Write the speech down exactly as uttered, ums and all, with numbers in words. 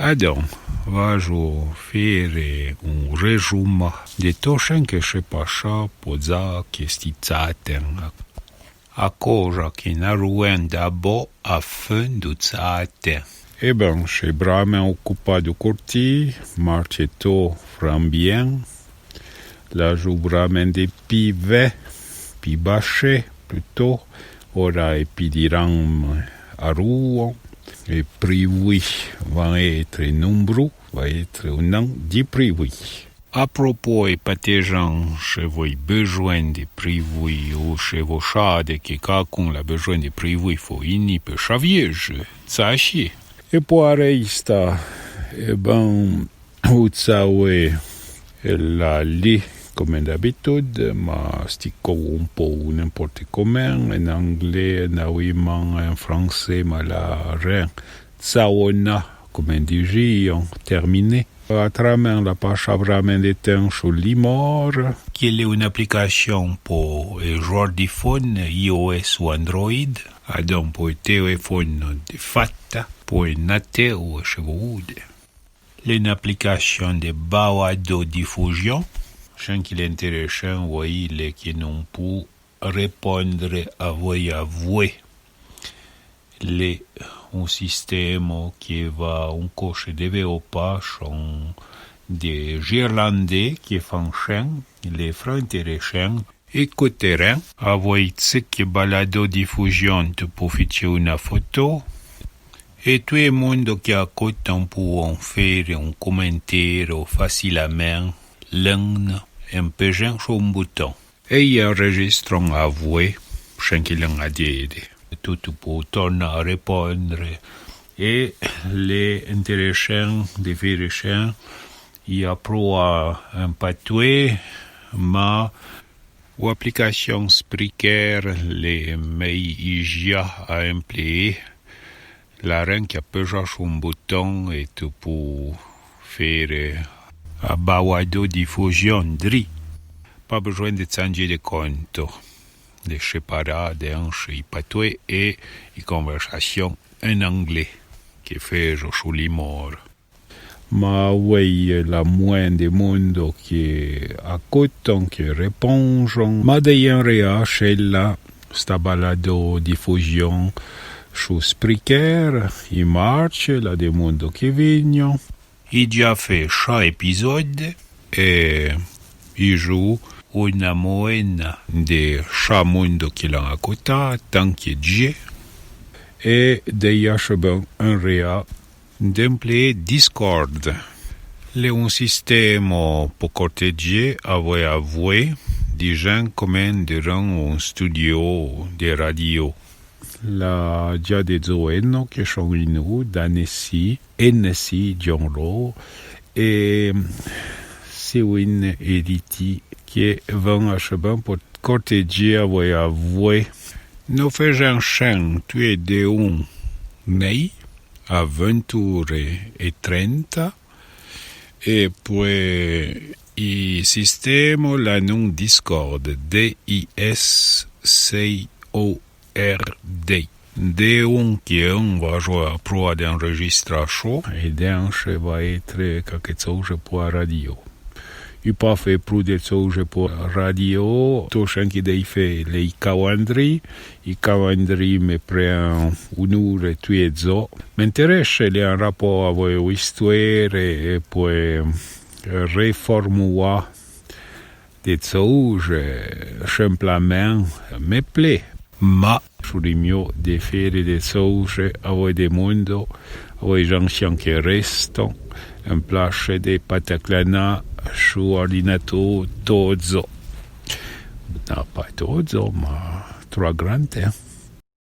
Adon, vajo fére un rèjuma de to chin que se pacha po dza que sti tsaten. A coja que n'arouen d'abò a fin dou tsaten. E ben, se bramen ocupà dou cortì, marche to fran bien. L'ajo bramen de pi vè, pi bache, plutôt, ora e pi diran arouon, e privouì van étre nombrou, va étre un an di privouì. A propos, e pa te jan, se voi bejouen de privouì ou se vo chade que cacun l'a bejouen de privouì, fo ini pe Xavier, je, tsachi. E po areista, e ben, Ou tsaoue, la li, comme d'habitude, ma sti cou un po n'importe comment, en anglais, en aouiman, en français, ma la ren. Tsaona, comme dijion, terminé. Atramen la pacha bramen de ten su Limor. Que l'è une application po e joardiphone, iOS ou Android, adon po e téléphone de fata, po e nateu, se vo voude. L'è une application de balado diffusion, chin que l'è intéressant, voi, l'è que non pou répondre avoué avoué. L'è un sistemo que va un coche développà, son de Irlandais que fan chin, l'è fran intéressant, Écouteren, avoué tse que balado diffusion te pou fiche una foto, e tout e mondo que acoton pouon fére un commentero facilamen, l'en en pejen su un bouton. E i enregistron avoué, chin que l'en adere. Tout pou torna a répondre. E l'è intéressant de fére chin, i a proa en patoué, ma Ou application Spreaker l'è mei ija a empleé, la ren que a peja su un bouton e te pou fére a balado diffusion dri. Pa bejouen de tsandje de conto, de separà de anche i patoué e i conversation en anglais que fejo su Limor. Ma oué, la mouin de mondo que acoton, que reponjon. Ma de ien rea, chella, sta balado diffusion su Spreaker, i marche, la de mondo que vignon. I dja fé cha épisode, e i jou una moena de cha mondo que l'an acotà, tan que dje, e de i ache ben en rea, D'empleé Discord. L'è un sistemo po cortedjé avoué avoué, dijen comme deran un studio de radio. La dja de zoeno que son inu, d'Annecy, Annecy, John Rowe, e Sewin e Riti, que van ache ben po cortedjé avoué avoué. No fejen chin tué de un nei, a vinte ure e trenta, e poué i sistemo l'a non Discord, D I S C O R D. De un que en va joué a proa d'enregistrà cho, e d'enche va étre caque tsouche po a radio. I pa fé prou de tsouche po a radio, to chin que dei fé l'è i cavandri, i cavandri me pren un ure tué zo. M'interesse l'è en rapò avoué o istuére e poué reformouà de tsouche, chemplamen, me plé. Ma chori mio de fére de tsouche avoué de mondo, avoué jan chian que reston, en plache de pataclana su ordinato tozo. Na pa tozo, ma trois grand, hein.